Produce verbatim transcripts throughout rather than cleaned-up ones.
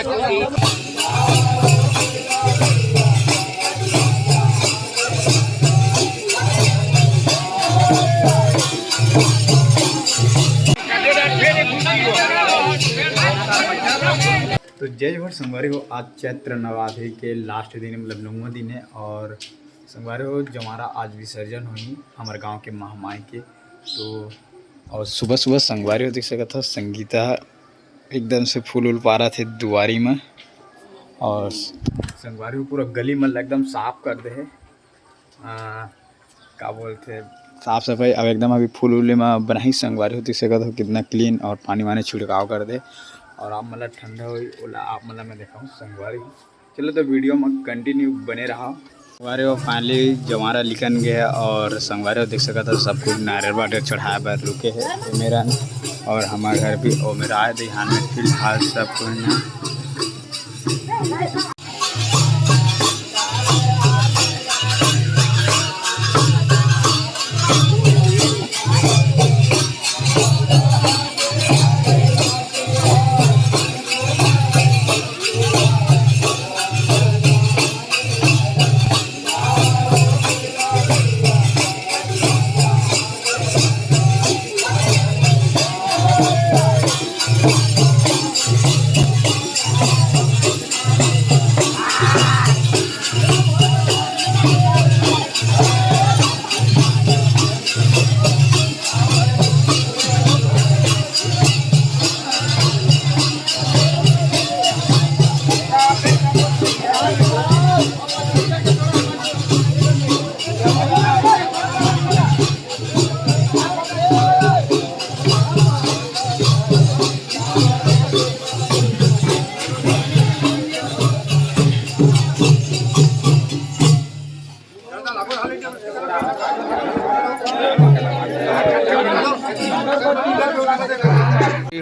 तो जय जोहार संगवारी हो, आज चैत्र नवरात्रि के लास्ट दिन, मतलब नौवां दिन है, और संगवारी हो, जवारा आज विसर्जन होही हमर गांव के महामाई के। तो और सुबह सुबह संगवारी हो देख सकत हो, संगीता एकदम से फूल उल पारत हे दुआरी में, और संगवारी हो पूरा गली मन ल एकदम साफ कर दे हे। आ, का बोलथे, साफ सफाई अब एकदम अभी फूल उल म बनाही संगवारी हो देख सकत हो, कितना क्लीन और पानी वानी छिड़काव कर दे, और आप मन ल ठंडा होही ओला आप मन ल मैं देखाहूँ संगवारी हो। चलो तो वीडियो में कंटिन्यू बने रहा। संगवारी हो, फाइनली जवारा लिकन गे हे और संगवारी हो देख सकत हो सब कुछ नारियल वारियल चढ़ाए बर रुके हे। मेरा और हमारे घर भी ओ मेरा आए ध्यान में फिलहाल सब कुछ ना।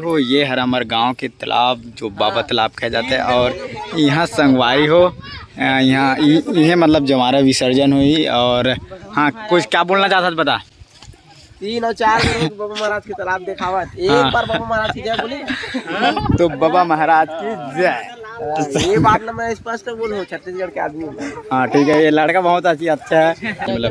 हो, ये हर हमर गांव के तालाब, जो बाबा तालाब कहे जाथे, और इहाँ संगवारी हो, अ, इहाँ इ-, इहे मतलब जवारा विसर्जन होही। और हाँ, कुछ क्या बोलना चाहत हस, बता। तीन और चार के रोज बाबा महाराज के तालाब देखावत, एक हाँ। बार बाबा महाराज की जय बोली। तो बाबा महाराज की जय। हाँ, ये बात ना मैं स्पष्ट बोलूँ, छत्तीसगढ़ के आदमी हूँ। हाँ, ठीक है, ये लड़का बहुत अच्छी, अच्छा है, मतलब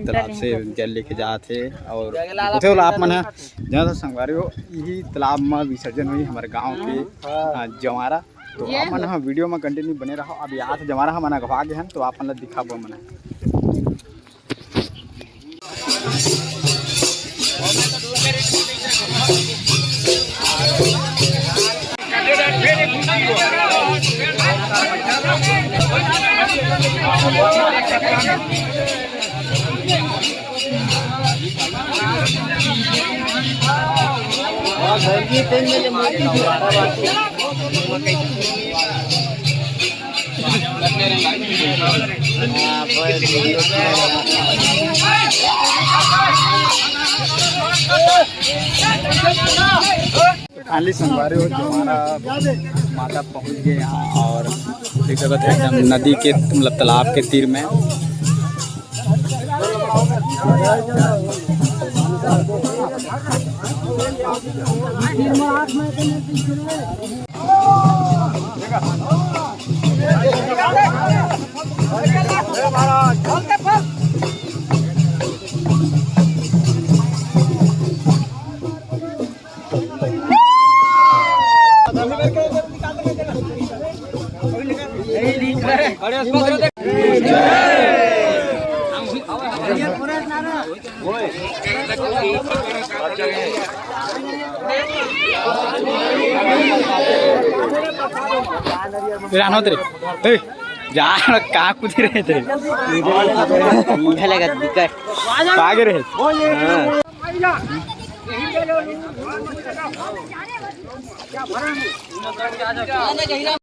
तालाब से जल लेके जात हे और जगलाल उठे वाला आप मन है, जहाँ से संगवारी हो, यही तालाब में विसर्जन होही हमर गांव के, हाँ। हाँ, जवारा। तो ये आप मन हाँ वीडियो में कंटिन्यू बने रहो। अभी आज जवारा हमन अगवा गे हन, तो आप मन ला दिखाबो हमन। खाली संगवारी हो, जवारा माता पहुंच गए यहाँ और देख सकते हैं एकदम नदी के, मतलब तालाब के तीर में। रान होत रे। ए, जा, का कुछ रहे थे? मुझे लगा दिक्कत। का गे रहे? हाँ।